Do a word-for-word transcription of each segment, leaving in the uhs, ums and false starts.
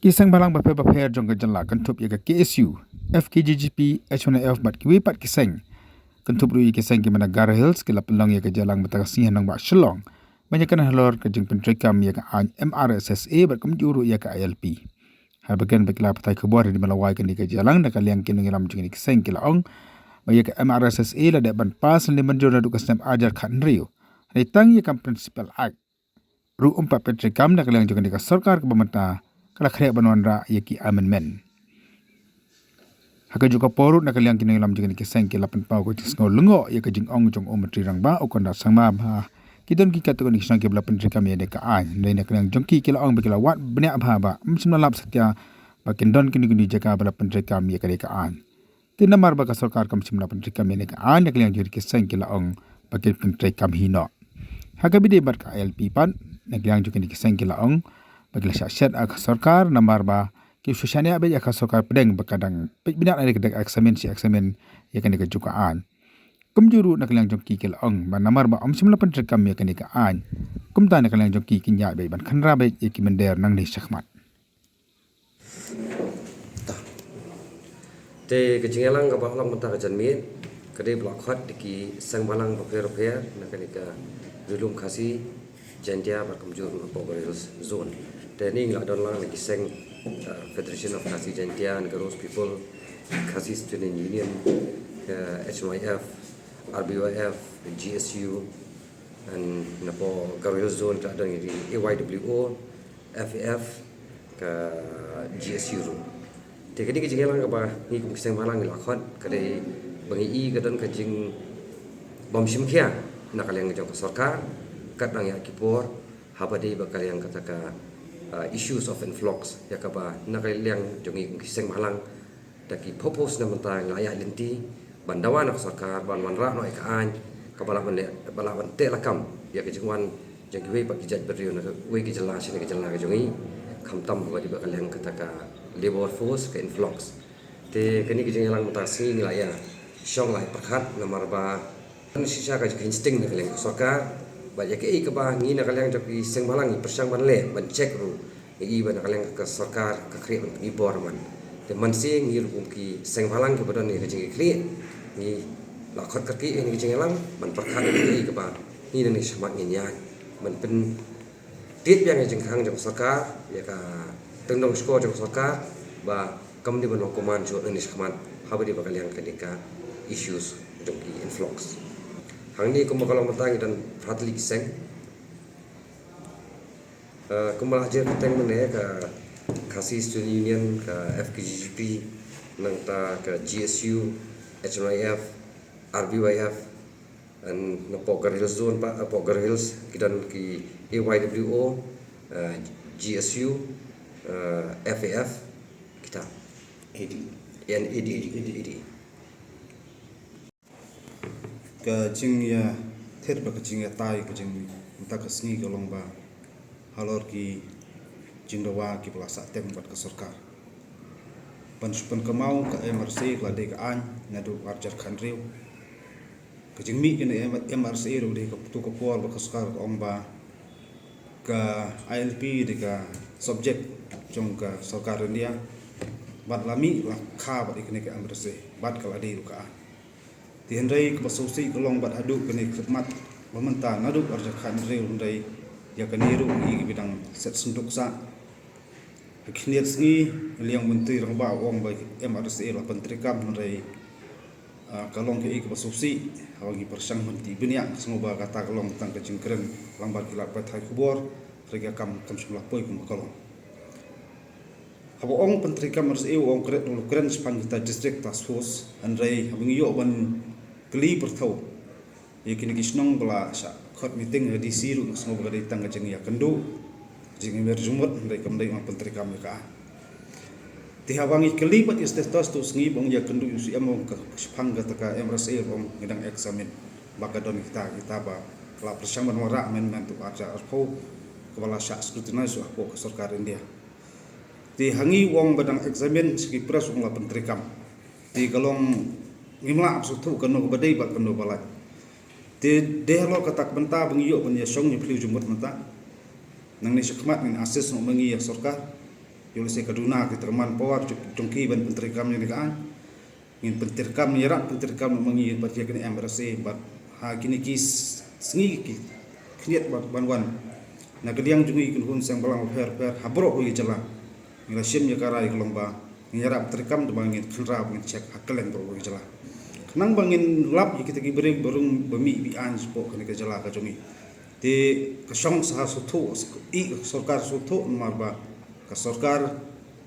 Ki seng bhalang bapher bapher jong ka jylla kynthup ïa ka K S U, F K G G P, H Y F bad kiwei pat ki seng, kynthup ruh ïa ki seng kiba na Garo Hills, ki la pynlong ïa ka jingïalang mynta ka sngi ha Nongbah Shillong ban ïakren halor ka jingpyntreikam ïa ka aiñ M R S S A bad kumjuh ruh ïa ka I L P. Haba kren bad ki lad pathai khubor hadien ba la wai kane ka jingïalang, na ka liang ki nongïalam jong kine ki seng ki la ong ba ïa ka M R S S A la dep ban pass lane mynjur naduh ka snem ar hajar khathynriew. Hynrei tang ïa ka Municipal Act ruh ym pat pyntreikam na ka liang jong kane ka sorkar kaba mynta ka la khreh ban wanrah ïa ki amendment. Ha kajuh ka por ruh, na ka liang ki nongïalam jong kine ki seng ki la pynpaw ka jingsngew lyngngoh ïa ka jingong jong u Myntri Rangbah u Conrad Sangma ba ki don ki katto katne ki shnong kiba la pyntreikam ïa kane ka aiñ. Hynrei na ka liang jong ki, ki la ong ba ki la wad bniah bha ba ym shym la lap satia ba kin don kino kino ki jaka ba la pyntreikam ïa kane ka aiñ. Te namar ba ka sorkar kam shym la pyntreikam ïa kane ka aiñ, na ka liang jong kine ki seng ki la ong ba kin pyntreikam hi noh. Ha kaba ïadei bad ka I L P pat, na ka liang jong kine ki seng ki la ong ba ki la shah shet ha ka sorkar namar ba ki shu shaniah beit ïa ka sorkar pdeng ba ka dang peit bniah ïa ka dang examine shi examine ïa kane kajuh ka aiñ. Kumjuh ruh na ka liang jong ki, ki la ong ba namar ba ym shym la pyntreikam ïa kane ka aiñ, kumta na ka liang jong ki, kin ïaid beit ban khynra beit ïa ki mynder nangne shakhmat. Te ka jingïalang kaba long mynta ka janmiet ka dei ba la khot da ki seng bhalang bapher bapher na kane ka Ri Lum Khasi Jaintia bad kumjuh ruh na Garo Hills Zone. Te ngi la don lang na ki seng, uh, Federation of Khasi Jaintia and Garo People, Khasi Student Union, uh, H Y F, R B Y F, G S U, and na Garo Hills Zone ka don ïa ki A Y W O, F A F, ka G S U ruh. Te kane ka jingïalang kaba ngi kum ki seng bhalang ngi la khot ka dei ba ngi i ka don ka jingbym shim khia na ka liang jong ka sorkar, kat nang ïa ki por, haba dei bad ka liang kata ka, uh, issues of influx, ïa kaba na ka liang jong ngi kum ki seng bhalang da ki purpose na mynta ngi la ïaid lynti ban dawa na ka sorkar ban wanrah noh ïa ka aiñ kaba lah ban leh, ba lah ban teh lakam ïa ka jingwan jong kiwei pat ki jaitbynriew na kawei ka jylla sha kane ka jylla ka jong ngi, khamtam haba dei bad ka liang kata ka labor force ka influx. Te kane ka jingïalang mynta ka sngi ngi la ïa shong la ïa pyrkhat namar ba shisha ka jingkheiñ sting na ka liang ka sorkar bad ïa kaei kaba ngi na ka liang jong ki seng bhalang ngi pyrshang ban leh ban check ruh. Ngi i ba na ka liang ka sorkar ka khreh ban pynbor man. Te mynsiem ngi ruh kum ki seng bhalang kiba don ïa ka jingkitkhlieh, ngi la khot kyrkieh ïa ka jingïalang ban pyrkhat ïa kaei kaba ngi nangne shakhmat ngin ïaid ban pyntied biang ïa ka jingkhang jong ka sorkar, ïa ka tyngdong shkor jong ka sorkar ba kam dei ban long kumne shuh nangne shakhmat haba dei bad ka liang kane ka issues jong ki influx. Hangne kumba ka long mynta ngi don phra tylli ki seng. Uh, kumba la jer kyrteng mynne ka Khasi Student Union, ka F K G G P, nangta ka G S U, H Y F, R B Y F, and na Garo Hills Zone pat, uh, Garo Hills, ki don ki A Y W O, uh, G S U, uh, F A F, kita. A D. And A D, A D, A D. Ka jingïathied bad ka jingïatai ka jingmynta ka sngi ka long ba halor ki jingdawa kiba la sah tem bad ka sorkar ban shu pynkynmaw ka M R S A ka la dei ka aiñ naduh ar hajar khathynriew. Ka jingmih kane M-, M R S A ruh dei ka tu ka por ba ka sorkar ka ong ba ka I L P dei ka subject jong ka sorkar India bad la mih la kha bad ïa kane ka M R S A bad ka la dei ruh ka aiñ. Te hynrei kaba sngewsih ka long bad haduh kane ka khmat ba mynta naduh ar hajar khathynriew hynrei ïa kane ruh ngi i ba dang set synduk sah. Ha khyndiat sngi, liang Myntri Rangbah u ong ba M R S A la pyntreikam hynrei, ah, ka long kaei kaba sngewsih, haba ngi pyrshang ban tih bniah, sngewbha kata ka long tang ka jingkren lang bad ki lad pathai khubor, hynrei ka kam kam shym la poi kumba ka long. Haba ong pyntreikam M R S A u ong kren, u kren shaphang kita district task force, hynrei haba ngi ïoh ban kylli pyrthew ïa kine ki shnong ba la shah khot meeting ha D C ruh nga sngew ba ka dei tang ka jingïakynduh, ka jingïamir jingmut, hynrei kam dei ban pyntreikam ïa ka aiñ. Te haba ngi kylli pat ïa u State House tu sngi ba ong ïakynduh ïa u C M, ong ka shaphang kata ka M R S A ba ong ngi dang examine ba ka don kita kita ba la pyrshang ban wanrah amendment tu ar hajar arphew kaba la shah scrutinize hapoh ka sorkar India. Te ha ngi u ong ba dang examine, sha ki press u ong la pyntreikam. Te ka long ngim lah ban sngewthuh kano kaba dei bad kano ba lait. Te dei halor kata ka bynta ba ngi ïoh ban ïashong ïaphylliew jingmut mynta. Nangne shakhmat ngin assist noh ma ngi ïa sorkar. Ïoh lehse ka duna ki tyrman power jong ki ban pyntreikam ïa kane ka aiñ. Ngin pyntreikam, ïarap pyntreikam ma ngi bad ïa kane ka M R S A bad ha kine ki sngi ki khyndiat ban wan. Na ka liang jong ngi ki khun seng balang bapher bapher ha baroh kawei ka jylla, ngi la shim ïa ka rai ka long ba ngin ïarap pyntreikam da ba ngin khynra ba ngin check ha kylleng baroh kawei ka jylla. Khnang ba ngin lap ïa kita ki briew ba rung ba mih ba aiñ shapoh kane ka jylla ka jong ngi. Te ka shong sa ha sngewthuh, i ka sorkar sngewthuh namar ba ka sorkar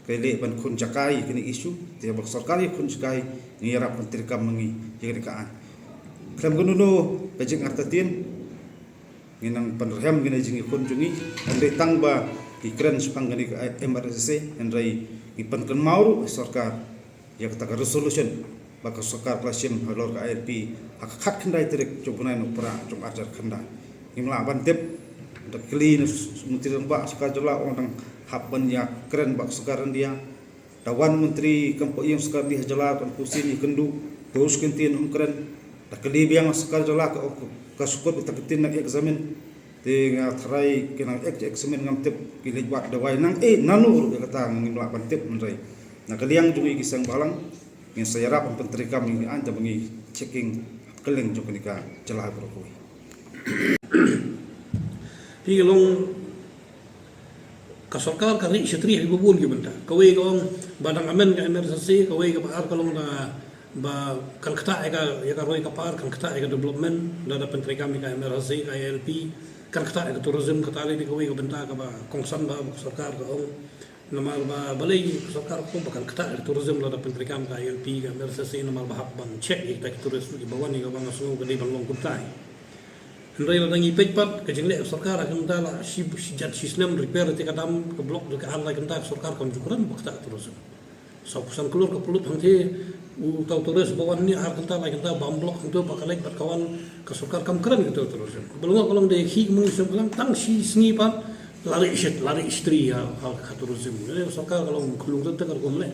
ka leh ban khun jakai ïa kane ka issue. Te ba ka sorkar ïa khun jakai, ngi ïarap ban treikam ma ngi ïa kane ka aiñ. Khlem ka nuno ka jingartatien, ngi nang pynrhem kane ka jingïakhun jong ngi. Hynrei tang ba ki kren shaphang kane ka M R S S A, hynrei ngi pynkynmaw ruh ïa sorkar ïa kata ka resolution ba ka sorkar ka la shim halor ka I L P ha ka khatkhyndai tarik jong u bnai Nohprah jong arhajar khyndai. Ngim lah ban tip, da kylli na Myntri Rangbah Sorkar Jylla, ong dang hap ban ïakren bad ka sorkar India. Da wan Myntri kam poi ïing sorkar India ha jylla, kan pusin ïakynduh, to shu kyntien um kren. Da kylli biang sorkar jylla, ka ong ka shu kut ïa ka ktien nang examine. Te nga tharai ki nang ek examine ngam tip ki leit wad dawai nang, eh, nano ruh ïa kata ngim lah ban tip, hynrei na ka liang jong ngi ki seng balang ngin sa ïarap ban pyntreikam ïa kane ka aiñ da ba ngi checking ha kylleng jong kane ka jylla baroh kawei. Phi long ka sorkar ka rieh shatri ha ki bun ki bynta. Kawei ka ong ba dang amend ka M R S S A, kawei kaba ar ka long da ba kan ktah ïa ka, ïa ka roi ka par, kan ktah ïa ka development, lada pyntreikam ïa ka M R S S A, ka I L P, kan ktah ïa ka tourism, kata lei kawei ka bynta kaba kongsan ba ka sorkar ka ong. Namar ba balei ka sorkar ka ong ba kan ktah ïa ka tourism lada pyntreikam ka I L P, ka M R S S A, namar ba hap ban check ïa kita ki tourist kiba wan, ïa kaba nga sngew ka dei ban long kumtai. Hynrei lada ngi peit pat ka jingleh ka sorkar ha ka bynta la shi, shi jan shi snem repair ïa ka dam, ka block, ka ar lai kynta, ka sorkar kam ju kren ba ktah tourism. Saw phew san klur ka pynlut hangtei, uta u tourist ba wan hangne ar kynta lai kynta bam block hangto ba ka leit bad ka wan, ka sorkar kam kren ïa uta u tourism. Ba long, ka long da ïakhih ma ngi seng balang, tang shi sngi pat la rieh shat, la rieh shatri ha, ha ka tourism. Ka sorkar ka long khlung, tang ka rukom leh,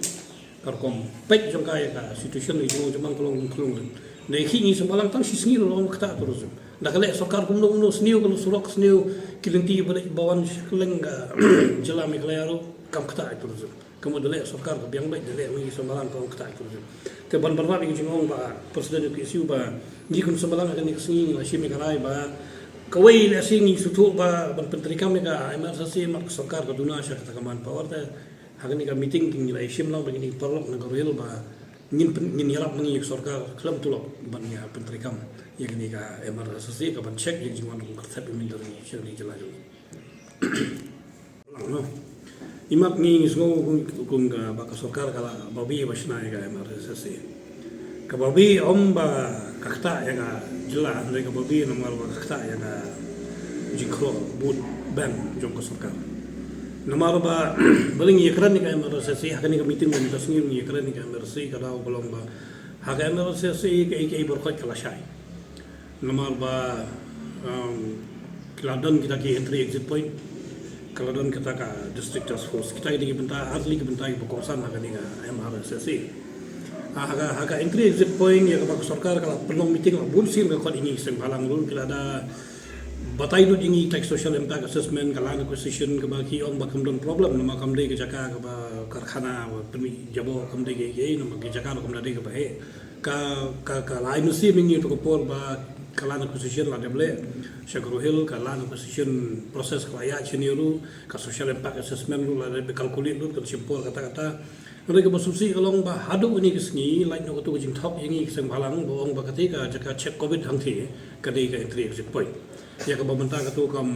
ka rukom peit jong ka ïa ka situation, ïa ka jingjemang, ka long khlung. Da ïakhih ngi seng balang, tang shi sngi la long ktah tourism. Da ka leh sorkar kumno kumno, sniew ka surok, sniew ki lynti ba leit ba wan sha kylleng ka jylla Meghalaya ruh kam ktah ïa tourism. Ka mut da leh sorkar ka biang beit, da leh ma ngi seng balang ka ong ktah ïa tourism. Te ban, ban wad ïa ka jingong ba President ka issue ba ngi kum seng balang ha kane ka sngi ngi la shim ïa ka rai ba kawei lehse ngi sngewthuh ba ban pyntreikam ïa ka M R S S A, namar ka sorkar ka duna sha kata ka manpower. Te ha kane ka meeting ngi la ïashim lang bad kine ki paralok na Garo Hills ba ngin pyn-, ngin ïarap ma ngi ïa ka sorkar khlem tulop ban ïa pyntreikam ïa kane ka M R S S A, ka ban check ïa ka jingwan kum ka thep ïa ka mynder ngi sha kane ka jylla jong ngi. Lang, no. Imat ngi, ngi sngew kum, kum ka ba ka sorkar ka la babe ba shna ïa ka M R S S A. Ka babe ym ba ka ktah ïa ka jylla, hynrei ka babe namar ba ka ktah ïa ka jingkhroh vote bank jong ka sorkar. Namar ba balei ngi ïakren ïa ka M R S S A, ha kane ka meeting ba mynta sngi ngi ïakren ïa ka M R S S A, ka daw ka long ba ha ka M R S S A kaei kaei baroh ka la shai. Namar ba, um, ki la don kita ki entry exit point, ka la don kita ka district task force. Kita ki dei ki bynta, ar tylli ki bynta kiba kongsan ha kane ka M R S S A. Ha, ha ka, ha ka entry exit point ïa kaba ka sorkar ka la pynlong meeting la bun sien, ka khot ïa ngi seng balang ruh, ki la da batai lut ïa ngi kita ki social impact assessment, ka land acquisition kaba ki ong ba kam don problem, namar kam dei ka jaka kaba karkhana ba pynmih jaboh, kam dei kaei kaei, namar ka jaka ruh kam da dei kaba heh. Ka, ka, ka la ai mynsiem ïa ngi ha kato ka por ba ka land acquisition la dep leh sha Garo Hills, ka land acquisition process ka la ïaid shane ruh, ka social impact assessment ruh la dep calculate ruh, kan shim por kata kata. Hynrei kaba sngewsih ka long ba haduh kine ki sngi, lait noh kato ka jingthok ïa ngi ki seng balang ba ong ba katei ka jaka check covid hangtei ka dei ka entry exit point. Ïa kaba mynta kato kam,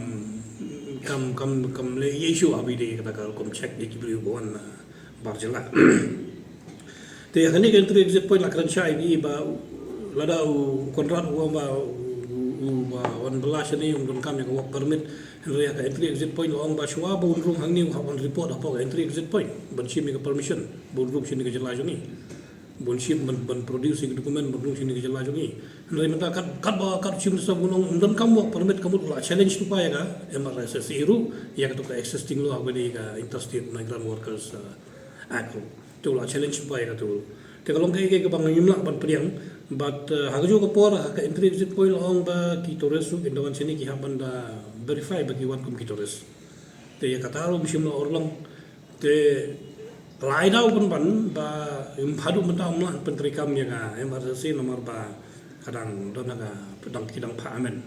kam, kam, kam leh issue ha ba ïadei kata ka rukom check ïa ki briew ba wan, ah, bar jylla. Te ïa kane ka entry exit point la kren shai bha ba lada u Conrad u ong ba u, u, u ba wan bylla shane um donkam ïa ka work permit. Hynrei ïa ka entry exit point la ong ba shuwa ba un rung hangne u hap ban report hapoh ka entry exit point ban shim ïa ka permission ba un rung shane ka jylla jong ngi. Ban shim ban, ban produce ïa ka document ban rung shane ka jylla jong ngi. Hynrei mynta kat, kat ba kat u Chief Minister ba un ong um donkam work permit, ka mut u la challenge lypa ïa ka M R S S A ruh, ïa kato ka existing law kaba ïadei ka Interstate Migrant Workers, uh, Act ruh. Te u la challenge lypa ïa kato. Te ka long kaei kaei kaba ngim lah ban pdiang. But, uh, ha kajuh ka por ha ka entry exit point la ong ba ki tourist ruh kin da wan shane ki hap ban da verify ba ki wan kum ki tourist. Te ïa kata ruh ym shym la urlong. Te lai dau pynban ba ym haduh mynta ym lah pyntreikam ïa ka M R S S A namar ba ka dang don ha ka dang ki dang phah amend.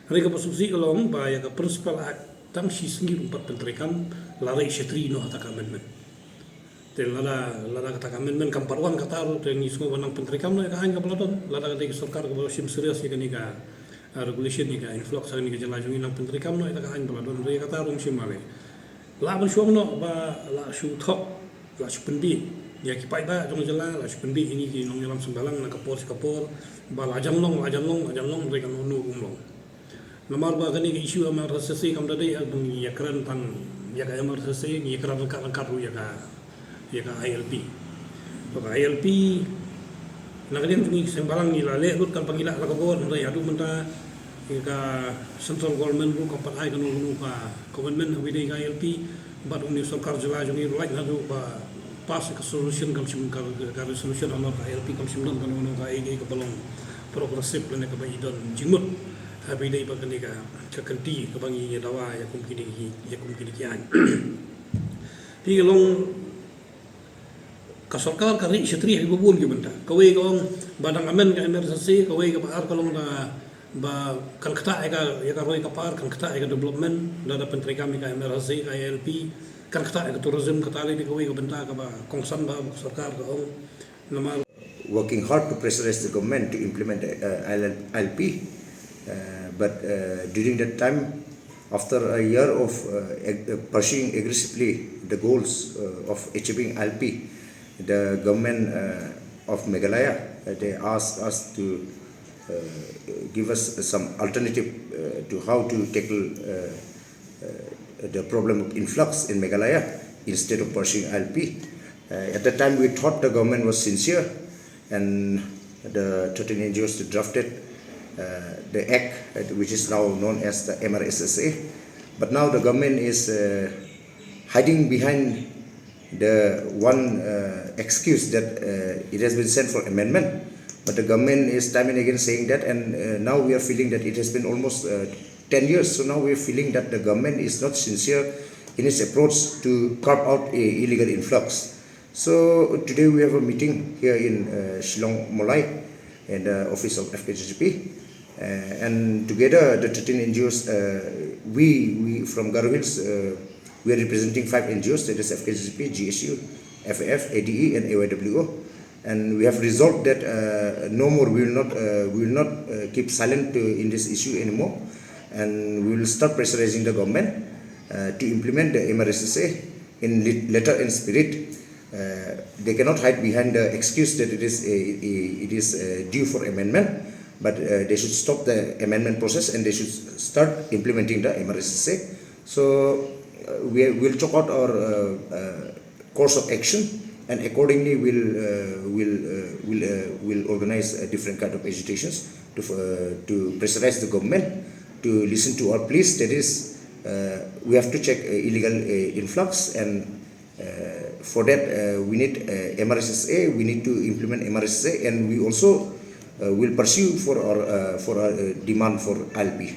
Hynrei kaba sngewsih ka long ba ïa ka Principal Act tang shi sngi ruh ym pat pyntreikam, la rei shatri noh ha kata ka amendment. Te lada lada kata ka amendment kam pat wan kata ruh te ngi sngew ba nang pyntreikam noh ïa ka aiñ kaba la don. Lada ka dei ka sorkar kaba shim serious ïa kane ka, ah, regulation ïa ka influx ha kane ka jylla jong ngi, nang pyntreikam noh ïa ka aiñ ba la don, hynrei kata ruh ym shym la leh. Lah ban shong noh ba lah shu thok, lah shu pynbeit ïa ki paidbah jong ka jylla, lah shu pynbeit ïa ngi ki nongïalam seng bhalang na ka por sha ka por ba la jan long, la jan long, la jan long, hynrei kano kano ruh ym long. Namar ba kane ka issue M R S S A kam da dei ba ngi ïakren tang ïa ka M R S S A, ngi ïakren ryngkat ryngkat ruh ïa ka, ïa ka I L P. To ka I L P na ka liang jong ngi seng bhalang ngi la leh lut katba ngi lah la ka bor, hynrei haduh mynta ïa ka central government ruh kam pat ai kano kano ka commitment ha kaba ïadei ka I L P. Bad une u sorkar jylla jong ngi ruh lait haduh ba pass ka solution kam shym, ka, ka resolution halor ka I L P kam shym don kano kano ka, ïa kaba long progressive lane kaba i don jingmut ha kaba ïadei bad kane ka, ka kynti kaba ngi ïa dawa ïa kum kine ki, ïa kum kine ki aiñ. Te ka long ka sorkar ka rei shatri ha kiba bun ki bynta. Kawei ka ong ba dang amend ka M R S S A, kawei kaba ar ka long da ba kan ktah ïa ka, ïa ka roi ka par, kan ktah ïa ka development, lada pyntreikam ïa ka M R S S A, ka I L P, kan ktah ïa ka tourism, kata lei dei kawei ka bynta kaba kongsan ba ka sorkar ka ong. Namar working hard to pressurize the government to implement, uh, I L P. Uh, but, uh, during that time, after a year of, uh, ag-, uh, pursuing aggressively the goals, uh, of achieving I L P, the government, uh, of Meghalaya, uh, they asked us to, uh, give us some alternative, uh, to how to tackle, uh, uh, the problem of influx in Meghalaya instead of pursuing I L P. Uh, at that time, we thought the government was sincere, and the thirteen N G Os drafted, uh, the act, uh, which is now known as the M R S S A. But now the government is, uh, hiding behind the one, uh, excuse that, uh, it has been sent for amendment. But the government is time and again saying that, and, uh, now we are feeling that it has been almost, uh, ten years. So now we are feeling that the government is not sincere in its approach to curb out a illegal influx. So today we have a meeting here in, uh, Shillong Mawlai in the office of F K J G P. Uh, and together, the thirteen N G Os, uh, we, we from Garo Hills, uh, we are representing five N G Os, that is F K G P, G S U, F A F, A D E, and A Y W O. And we have resolved that, uh, no more, we will not, uh, we will not, uh, keep silent to, in this issue anymore. And we will start pressurizing the government, uh, to implement the M R S S A in lit-, letter and spirit. Uh, they cannot hide behind the excuse that it is a, a, it is, uh, due for amendment, but, uh, they should stop the amendment process and they should start implementing the M R S S A. So, uh, we will chalk out our, uh, uh, course of action, and accordingly we'll, uh, we'll, uh, we'll, uh, we'll organize a different kind of agitations to, uh, to pressurize the government to listen to our pleas. That is, uh, we have to check, uh, illegal, uh, influx, and, uh, for that, uh, we need, uh, M R S S A. We need to implement M R S S A, and we also, uh, will pursue for our, uh, for our, uh, demand for I L P.